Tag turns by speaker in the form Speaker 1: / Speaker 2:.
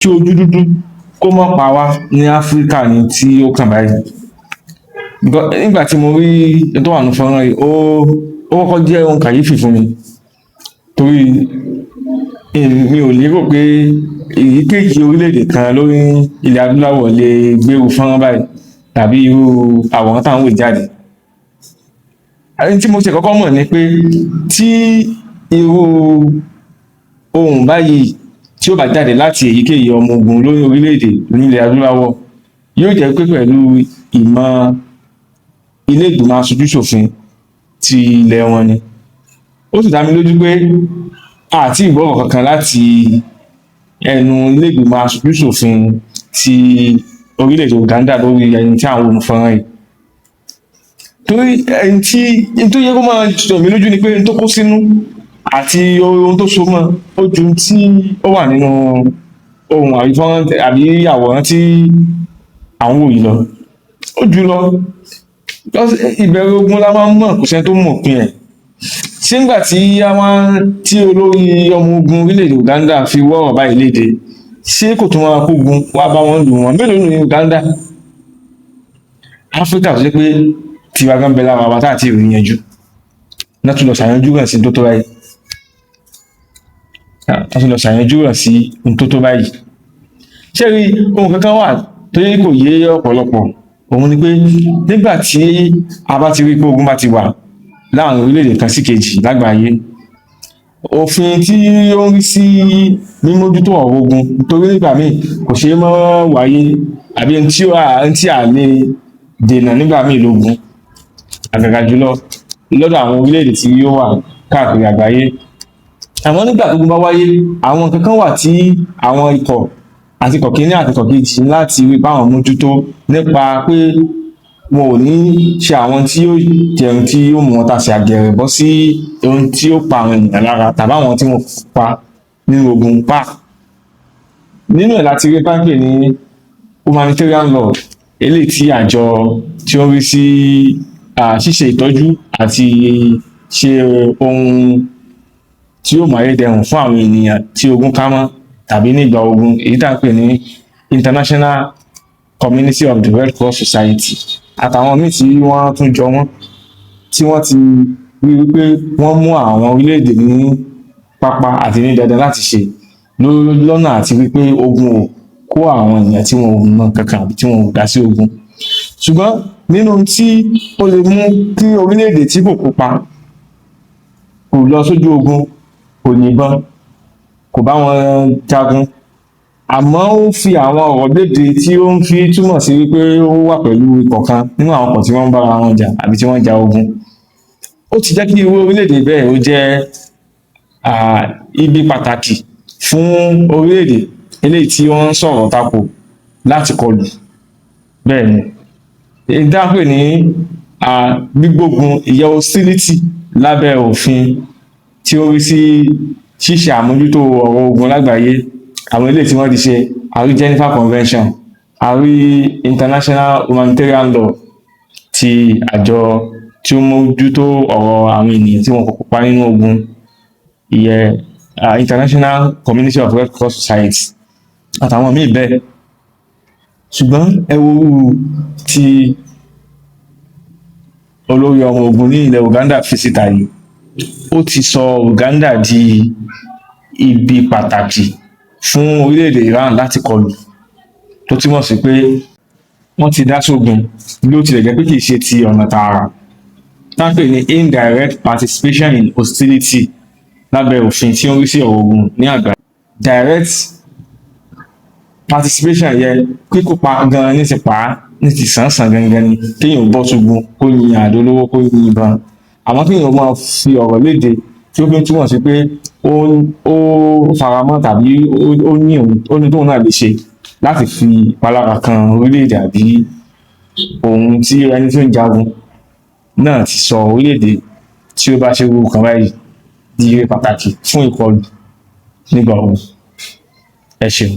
Speaker 1: Kí ojú dúdú kó má pa wá ní Áfíríkà ní tí ó kàn báyìí. Nígbà tí mo rí ohun tó wà nínú fọ́nrán yìí, ó kọ́kọ́ jẹ́ ohun kàyéfì fún mi, torí mi ò lérò pé èyíkéyìí orílẹ̀-èdè kan lórí ilẹ̀ adúláwọ̀ lè gbé irú fọ́nrán báyìí tàbí irú àwòrán tá ń wò jáde. Ohun tí mo tiẹ̀ kọ́kọ́ mọ̀ ni pé tí irú ohun báyìí tí ó bá jáde láti èyíkéyìí ọmọ ogun lórí orílẹ̀-èdè nílẹ̀ adúláwọ̀, yóò jẹ́ pé pẹ̀lú ìmọ̀ ilé ìgbìmọ̀ aṣojú-ṣòfin ti ilẹ̀ wọn ni. Ó sì dá mi lójú pé a tí ì gbọ́rọ̀ kankan láti ẹnu ilé ìgbìmọ̀ aṣojú-ṣòfin ti orílẹ̀-èdè Uganda lórí ẹni tí à ń wò ní fọ́nrán yìí. Torí ẹni tí tó yẹ kó máa jọ mí lójú ni pé ohun tó kó sínú àti ohun tó so mọ́ ó ju tí ó wà nínú ohun àbí fọ́nrán àbí àwòrán tí à ń wò yìí lọ. Ó jù lọ. Ìbẹ̀rẹ̀ ogun la máa ń mọ̀, kò sẹ́ni tó mọ̀ òpin ẹ̀. Ṣé nígbà tí a wá tí olórí ọmọ ogun orílẹ̀-èdè Uganda fi wọ́ ọ̀rọ̀ báyìí léde, ṣé kò tún máa kógun wá bá wọn lù wọ́n? Mélòó ní Uganda? Áfíríkà tó jẹ́ pé tiwa gan bẹ lára wa tá àti rí yanjú. Náà tún lọ ṣàyanjú rẹ̀ sí tó tó báyìí. Wọ́n tún lọ ṣàyanjú rẹ̀ sí tó tó báyìí. Ṣé rí ohun kankan wà tó yẹ kò yé ọ̀pọ̀lọpọ̀? Òun ni pé nígbà tí a bá ti rí pé ogun bá ti wà láàrin orílẹ̀-èdè kan sí kejì lágbàáyé, òfin tí ó ń rí sí mímójútó ọ̀rọ̀ ogun, torí nígbà míì kò ṣeé mọ́ wáyé àbí ohun tí a lè dènà nígbà míì lógun, àgàgà jùlọ lọ́dọ̀ àwọn orílẹ̀-èdè tí ó wà káàkiri àgbáyé. Àmọ́ nígbà tógun bá wáyé, àwọn nǹkan kan wà tí àwọn ikọ̀ àti ikọ̀ kìíní àti ikọ̀ kejì láti rí báwọn mójútó nípa pé wọn ò ní ṣe àwọn tí yóò jẹun tí yóò mú wọn tasẹ̀ àgẹ̀rẹ̀ bọ́ sí ohun tí ó pa àwọn ènìyàn lára tàbí àwọn tí wọ́n pa nínú ogun pa. Nínú ẹ̀ láti rí tá ń pè ní humanitarian law, eléyìí tí àjọ tí ó ń rí sí ṣíṣe ìtọ́jú àti ṣe ohun tí yóò máyé dẹrùn fún àwọn ènìyàn tí ogun ká mọ́ tàbí nígbà ogun, èyí tá ń pè ní International Community of the Red Cross Society àtàwọn míì tí wọ́n tún jọ wọ́n, tí wọ́n ti rí wípé wọ́n mú àwọn orílẹ̀-èdè ní pápá àti ní dandan láti ṣe lọ́nà àti wípé ogun ò kó àwọn ènìyàn tí wọn ò mọ kankan àbí tí wọn ò dá sí ogun. Ṣùgbọ́n nínú tí ó lè mú kí orílẹ̀-èdè tí kò kópa, kò lọ sójú ogun, kò yìnbọn, kò bá wọn jagun, àmọ́ ó fi àwọn ọ̀rọ̀ léde tí ó ń fi túmọ̀ sí wípé ó wà pẹ̀lú ikọ̀ kan nínú àwọn ikọ̀ tí wọ́n ń bára wọn jà àbí tí wọ́n ń ja ogun, ó ti jẹ́ kí irú orílẹ̀-èdè bẹ́ẹ̀ ó jẹ́ ibi pàtàkì fún orílẹ̀-èdè eléyìí tí wọ́n ń sọ̀rọ̀ tako láti kọlù. Bẹ́ẹ̀ ni èyí tá ń pè ní gbígbógun, ìyẹn hostility, lábẹ́ òfin tí ó rí sí ṣíṣe àmójútó ọ̀rọ̀ ogun lágbàáyé. Àwọn eléyìí tí wọ́n ti ṣe, a rí Geneva Convention, a rí International Humanitarian Law ti àjọ tí ó mójútó ọ̀rọ̀ àwọn ènìyàn tí wọn kò kópa nínú ogun, ìyẹn International Community of Red Cross Society àtàwọn míì bẹ́ẹ̀. Ṣùgbọ́n ẹ wo irú tí olórí ọmọ ogun ní ilẹ̀ Uganda fi síta yìí, ó ti sọ Uganda di ibi pàtàkì fún orílẹ̀-èdè Iran láti kọlù, tó túmọ̀ sí pé wọ́n ti dá sógun, bí ó tilẹ̀ jẹ́ pé kìí ṣe ti ọ̀nà tààrà, tá ń pè ní indirect participation in hostility lábẹ́ òfin tí ó ń rí sí ọ̀rọ̀ ogun ní àgbáyé. Direct participation yẹ kíkópa gan ní ti pa á ní ti sàn-sàn gangan ni kéèyàn bọ́ sógun, kó yin àdó olóró, kó yin ìbọn. Àmọ́ kéèyàn máa fi ọ̀rọ̀ léde tí ó fi ń túmọ̀ sí pé ó faramọ́ tàbí ó ní òun ó ní tóun náà lè ṣe láti fi ìpalára kan orílẹ̀-èdè àbí ohun tí ẹni tí ó ń jagun náà, ti sọ orílẹ̀-èdè tí ó bá ṣe irú nǹkan báyìí di ire pàtàkì fún ìkọlù nígbà ogun. Ẹ ṣeun.